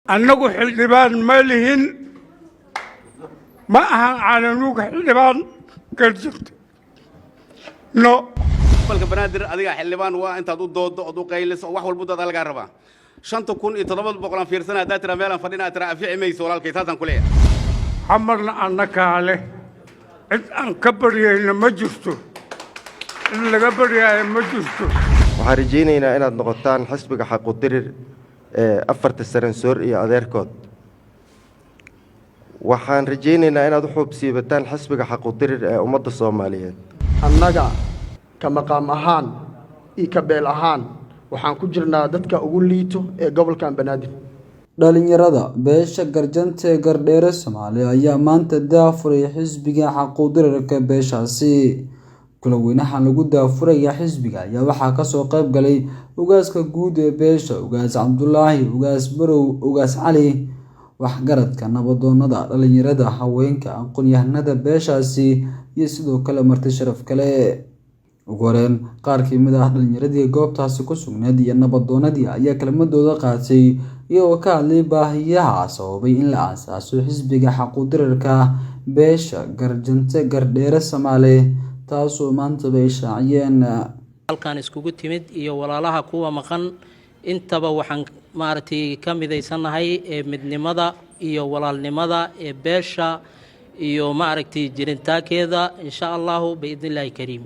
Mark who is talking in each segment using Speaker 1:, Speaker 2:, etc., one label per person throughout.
Speaker 1: Annagu xildhibaan ma lihin, ma ahan Caananuuga xildhibaan Garjinta, no.
Speaker 2: Gobolka Banaadir adigaa xildhibaan waa intaad u doodo ood u qayliso oo wax walba dooda lagaa rabaa. 5700 aan fiirsana haddaad tiraa, meelaan fadhina aad tiraa, anfici mayso walaalkay, saasaan ku leeyahay.
Speaker 1: Xamarna annagaa leh, cid aan ka baryayna ma jirto, cid laga baryaayo ma jirto.
Speaker 3: Waxaan rajaynaynaa inaad noqotaan xisbiga xaqudirir ee afarta saransoor iyo adeerkood. Waxaan rajaynaynaa inaad u xuubsiibataan xisbiga xaqudirir ee ummadda Soomaaliyeed.
Speaker 4: Annaga ka maqaam ahaan iyo ka beel ahaan waxaan ku jirnaa dadka ugu liito ee gobolkan Banaadir.
Speaker 5: Dhalinyarada beesha Garjanta ee Gardheere Soomaaliya ayaa maanta daafuray xisbiga xaquudirirka beeshaasi. Kulan-weynahan lagu daafuraya xisbiga ayaa waxaa kasoo qayb galay ugaaska guud ee beesha, Ugaas Cabdulaahi, Ugaas Barow, Ugaas Cali, waxgaradka, nabadoonnada, dhalinyarada, haweenka, aqoon-yahanada beeshaasi iyo sidoo kale marti sharaf kale. Ugu horeyn, qaar ka mid ah dhalinyaradii goobtaasi ku sugnayd iyo nabadoonnadii ayaa kelmadooda qaatay, iyagoo ka hadlay baahiyaha sababay in la aasaaso xisbiga xaquudirirka beesha Garjante Gardheere Soomaali, taasoo maantaba ay shaaciyeen.
Speaker 6: Halkan iskugu timid iyo walaalaha kuwa maqan intaba waxaan maaragtay ka midaysannahay ee midnimada iyo walaalnimada ee beesha iyo maaragtay jirintaankeeda, insha Allahu biidnillaahi kariim.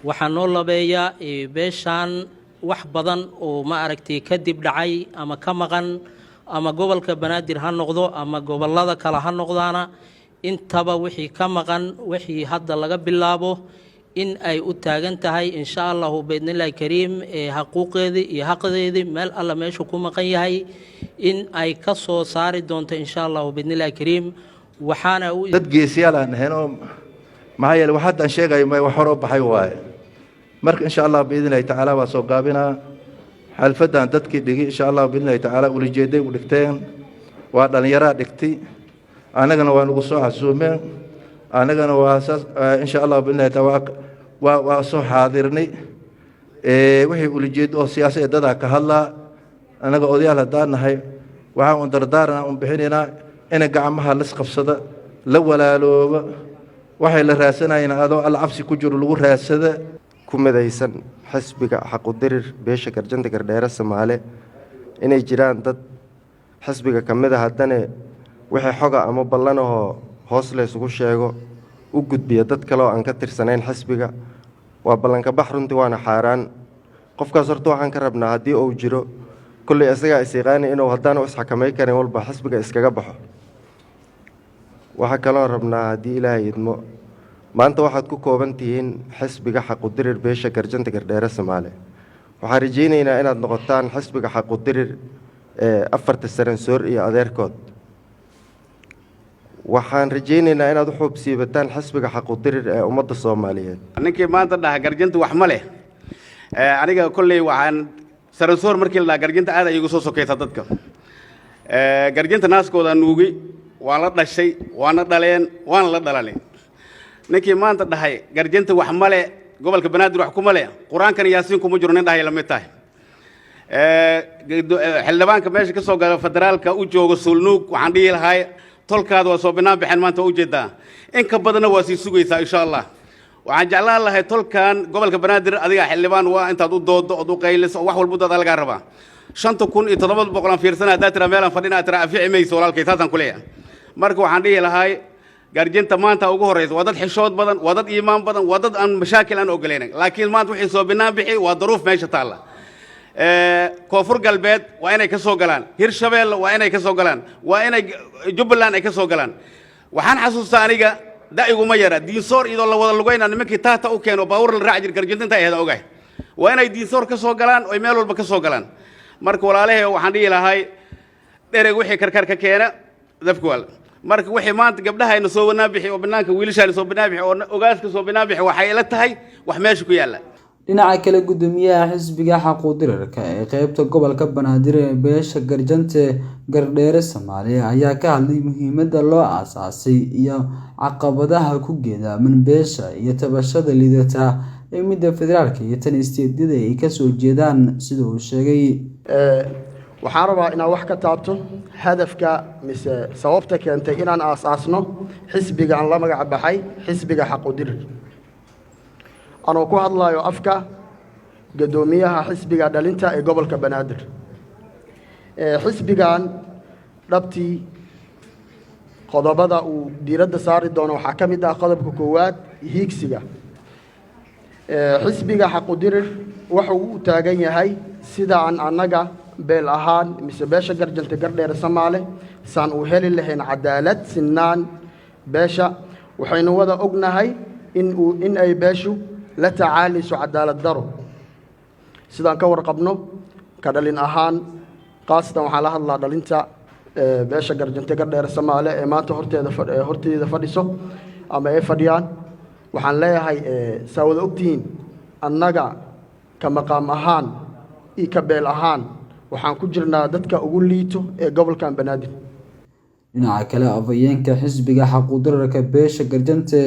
Speaker 6: Waxaa noo labeeyaa beeshaan wax badan oo maaragtay kadib dhacay ama ka maqan, ama gobolka Banaadir ha noqdo ama gobollada kale ha noqdaana, intaba wixii ka maqan, wixii hadda laga bilaabo in ay u taagan tahay, insha Allahu biidnillahi kariim, ee xaquuqeedii iyo xaqdeedii meel alla meeshuu ku maqan yahay in ay ka soo saari doonto, insha Allahu biidnillahi kariim. Waxaana u
Speaker 7: dad geesiyaal aan ahayn oo maxaa yeele wax haddaan sheegayo may wax horoo baxay waaye. Marka insha Allah biidn illahi tacaala waa soo gaabinaa. Xalfaddan dadkii dhigi, insha Allah biidn illahi tacaala, ulijeeday u dhigteen waa dhallinyaraa dhigtay, annagana waa nagu soo casuumeen, annagana waa saas, insha Allah biidn illahi taala waa soo xaadirnay. Wixii ulijeedo oo siyaasa ee dadaa ka hadlaa, annaga odayaal haddaan nahay waxaan un dardaaranaa un bixinaynaa ina gacmaha las qabsada, la walaalooba, waxay la raadsanayeen adoo alla cabsi ku jiro lagu raadsada.
Speaker 3: Ku midaysan xisbiga xaqudirir beesha Garjanta Gardheere Soomaale inay jiraan dad xisbiga ka mid a, haddane wixii xoga ama ballanahoo hoos laysugu sheego u gudbiya dad kale oo aan ka tirsanayn xisbiga, waa ballanka bax runtii, waana xaaraan. Qofkaas horta waxaan ka rabnaa haddii uu jiro, kolley isagaa is-yaqaani, inuu haddaanu isxakamay karin walba xisbiga iskaga baxo. Waxaa kaloo rabnaa, haddii Ilaahay idmo, maanta waxaad ku kooban tihiin xisbiga xaqudirir beesha Garjanta Gardheere Soomaale. Waxaan rajaynaynaa inaad noqotaan xisbiga xaqudirir ee afarta saransoor iyo adeerkood. Waxaan rajaynaynaa inaad u xuubsiibataan xisbiga xaqudirir ee ummadda Soomaaliyeed.
Speaker 2: Ninkii maanta dhaha Garjinta wax ma leh, aniga kolley waxaan saransoor markii la dhaha Garjinta aad ay igu soo sokaysaa. Dadka Garjinta naaskoodaa nuugi, waan la dhashay, waana dhaleen, waana la dhalanay. Ninkii maanta dhahay Garjinta wax ma leh, gobolka Banaadir wax kuma leh, Qur-aankan Yaasiin kuma jiro nin dhahay la mid tahay. Xildhibaanka meesha ka soo gala federaalka u jooga Suulnuug, waxaan dhihi lahay tolkaada waa soo binaan baxeen maanta, waa ujeedaa, in ka badanna waa sii sugaysaa, insha Allah. Waxaan jeclaan lahay tolkan gobolka Banaadir adigaa xildhibaan waa intaad u doodo ood u qayliso oo wax walba dooda lagaa rabaa. 5700 aan fiirsana haddaad tiraa, meelaan fadhina aad tiraa, anfici mayso walaalkay, saasaan ku leeyahay. Marka waxaan dhihi lahay Garjinta maanta ugu horreysa waa dad xishood badan, waa dad iimaan badan, waa dad aan mashaakil aan ogolaynin, laakiin maanta wixii soo binaan bixi waa daruuf meesha taalla. Koonfur Galbeed waa inay ka soo galaan, Hirshabeelle waa inay ka soo galaan, waa inay Jubbaland ay ka soo galaan. Waxaan xasuustaa aniga da'iguma yara, Diinsoor iyadoo la wada lugayna nimankii taata u keeno baawur la raaci jir Garjinta inta ahayd ogahay. Waa inay Diinsoor ka soo galaan oy meel walba ka soo galaan. Marka walaalahay waxaan dhihi lahay dhereg wixii karkar ka keena dabka waal. Marka wixii maanta gabdhahayna soo banaan bixi oo banaanka wiilashaayna soo banaan bixi oo ogaaska soo banaan bixi, waxay ila tahay wax meesha ku yaalla.
Speaker 5: Dhinaca kale, gudoomiyaha xisbiga xaquudirirka ee qeybta gobolka Banaadir ee beesha Garjante Gardheere Soomaaliya ayaa ka hadlay muhiimadda loo aasaasay iyo caqabadaha ku geedaaman beesha iyo tabashada liidata ee midda federaalka iyo tan isteedyada ay kasoo jeedaan, sida uu sheegay.
Speaker 4: Waxaan rabaa inaan wax ka taabto hadafka mise sababta keentay inaan aas-aasno xisbigaan la magac baxay Xisbiga Xaqudirir. Anoo ku hadlayo afka guddoomiyaha xisbiga dhalinta ee gobolka Banaadir, xisbigan dhabtii qodobada uu diiradda saari doono waxaa ka mid ah qodobka koowaad, hiigsiga. Xisbiga Xaqudirir wuxuu u taagan yahay sidaan annaga beel ahaan mise beesha Garjante Gardheere Samaale saan u heli lahayn cadaalad, sinaan beesha. Waxaynu wada ognahay in ay beeshu la tacaalayso cadaalad daro. Sidaan ka warqabno ka dhalin ahaan, khaasatan waxaan la hadlaa dhalinta beesha Garjante Gardheere Samaale ee maanta horteeda horteeda fadhiso ama ay fadhiyaan, waxaan leeyahay, saa wada ogtihiin, annaga ka maqaam ahaan iyo ka beel ahaan waxaan ku jirnaa dadka ugu liito ee gobolkan Banaadir.
Speaker 5: Dhinaca kale, afhayeenka xisbiga xaquudirarka beesha Garjante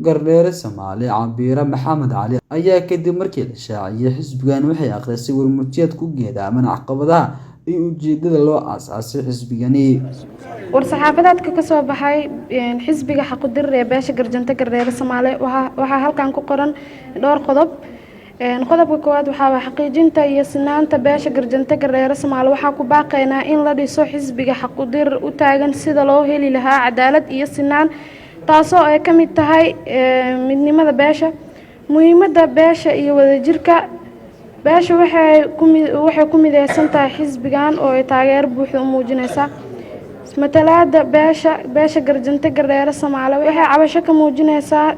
Speaker 5: Gardheere Soomaali, Cabiire Maxamed Cali, ayaa kadib markii la shaaciyey xisbigan waxay akhrisay warmurtiyeed ku geedaaman caqabadaha iyo ujeedada loo aasaasay xisbigani.
Speaker 8: War-saxaafadeedka ka soo baxay xisbiga Xaqudirir ee beesha Garjante Gardheere Soomaali waxaa halkan ku qoran dhowr qodob. Qodobka koowaad waxaa waa xaqiijinta iyo sinaanta beesha Garjante Gardheere Soomaali. Waxaa ku baaqaynaa in la dhiso xisbiga Xaqudirir u taagan sida loo heli lahaa cadaalad iyo sinaan, taasoo ay ka mid tahay midnimada beesha, muhiimadda beesha iyo wadajirka beesha. Waxay ku mideysan tahay xisbigan oo ay taageero buuxda u muujinaysaa matalaada beesha Garjante Gardheere Soomaali. Waxay cabasho ka muujinaysaa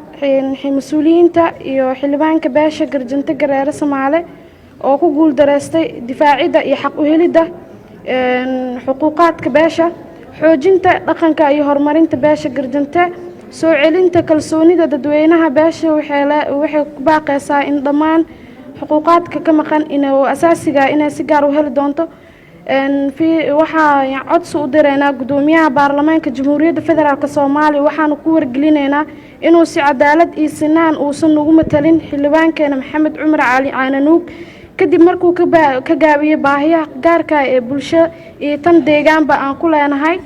Speaker 8: mas-uuliyiinta iyo xildhibaanka beesha Garjante Gardheere Soomaali oo ku guuldareystay difaacidda iyo xaq u helidda xuquuqaadka beesha, xoojinta dhaqanka iyo horumarinta beesha Garjante, soo celinta kalsoonida dadweynaha beesha. Waxay ku baaqaysaa in dhammaan xuquuqaadka ka maqan inuu asaasiga inay si gaar u heli doonto. Waxaa codsi u diraynaa guddoomiyaha baarlamaanka Jamhuuriyadda Federaalk Soomaaliya. Waxaanu ku wargelinaynaa inuu si cadaalad iyo sinaan uusan nagu matalin xildhibaankeena Maxamed Cumar Cali Caananuug, kadib markuu ka gaabiyey baahiyaha gaarka ee bulsho iyo tan deegaanba aan ku leenahay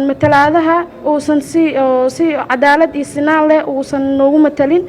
Speaker 8: matalaadaha, uusan si cadaalad iyo sinaan leh uusan noogu matalin.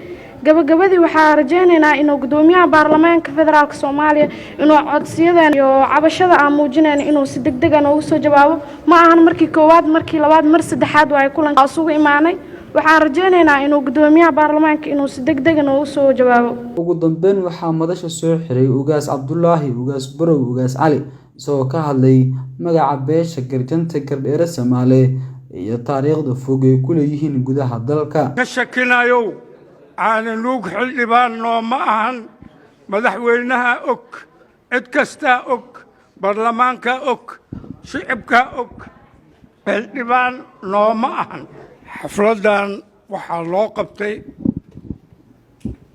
Speaker 8: Gabagabadii, waxaa rajeynaynaa inuu guddoomiyaha baarlamaanka federaalk Soomaaliya inuu codsiyadan iyo cabashada aan muujinayno inuu si deg dega noogu soo jawaabo. Ma ahan markii koowaad, markii labaad, mar saddexaad waa ay kulanka isugu imaanay. Waxaan rajeynaynaa inuu guddoomiyaha baarlamaanka inuu si deg dega noogu soo jawaabo.
Speaker 5: Ugu dambeyn, waxaa madasha soo xiray Ugaas Cabdulaahi Ugaas Barow Ugaas Cali, isagoo ka hadlay magaca beesha Garjanta Gardheere Samaale iyo taariikhda fog ay ku leeyihiin gudaha dalka.
Speaker 1: Ka shakinayow, Caananuug xildhibaan nooma ahan. Madaxweynaha og, cid kastaa og, baarlamaankaa og, shicibkaa og, xildhibaan nooma ahan. Xafladdan waxaa loo qabtay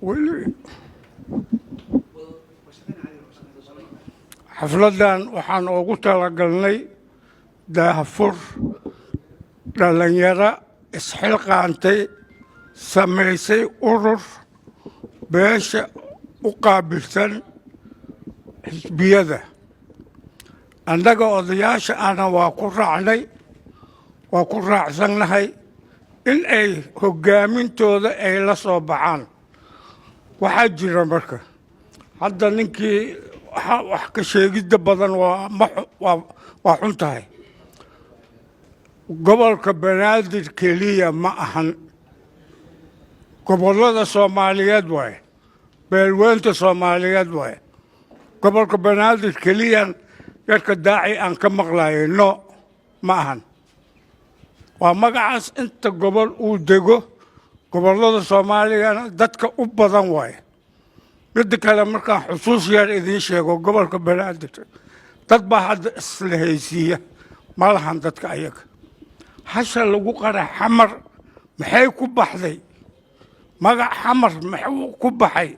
Speaker 1: weli, xafladdan waxaan ugu talagalnay daahfur dhallinyaro isxilqaantay, samaysay urur beesha u qaabilsan xisbiyada. Annaga odayaasha ahna waa ku raacnay, waa ku raacsannahay in ay hoggaamintooda ay la soo baxaan. Waxaa jira marka hadda ninkii wax ka sheegidda badan waa xun tahay. Gobolka Banaadir keliya ma ahan, gobollada Soomaaliyeed waaye, beelweynta Soomaaliyeed waaye. Gobolka Banaadir keliyan yarka daaci aan ka maqlayo no ma ahan. Waa magacaas inta gobol uu dego, gobollada Soomaaliyana dadka u badan waaye. Midda kale, markaan xusuus yar idiin sheego, gobolka Banaadir dad baa hadda isla haysiiya, ma lahan dadka ayaga. Hasha lagu qara Xamar maxay ku baxday? Magac Xamar maxuu ku baxay?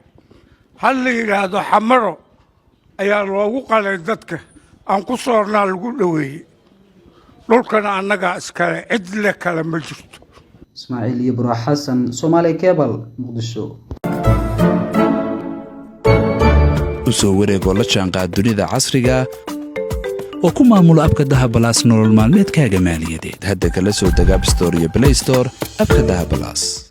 Speaker 1: Hal la yidhaahdo Xamaro ayaa loogu qalay, dadka aan ku soornaa lagu dhoweeyey. Dhulkana annagaa iskale, cid le kale ma jirto.
Speaker 5: Ismaaciil Ibro Xasan, Soomaali Cable, Muqdisho.
Speaker 9: U soo wareegoo la jaanqaad dunida casriga. oo ku maamulo abka Dahabalaas nolol maalmeedkaaga maaliyadeed. Hadda kala soo deg Abstore iyo Play Store abka Dahabalaas.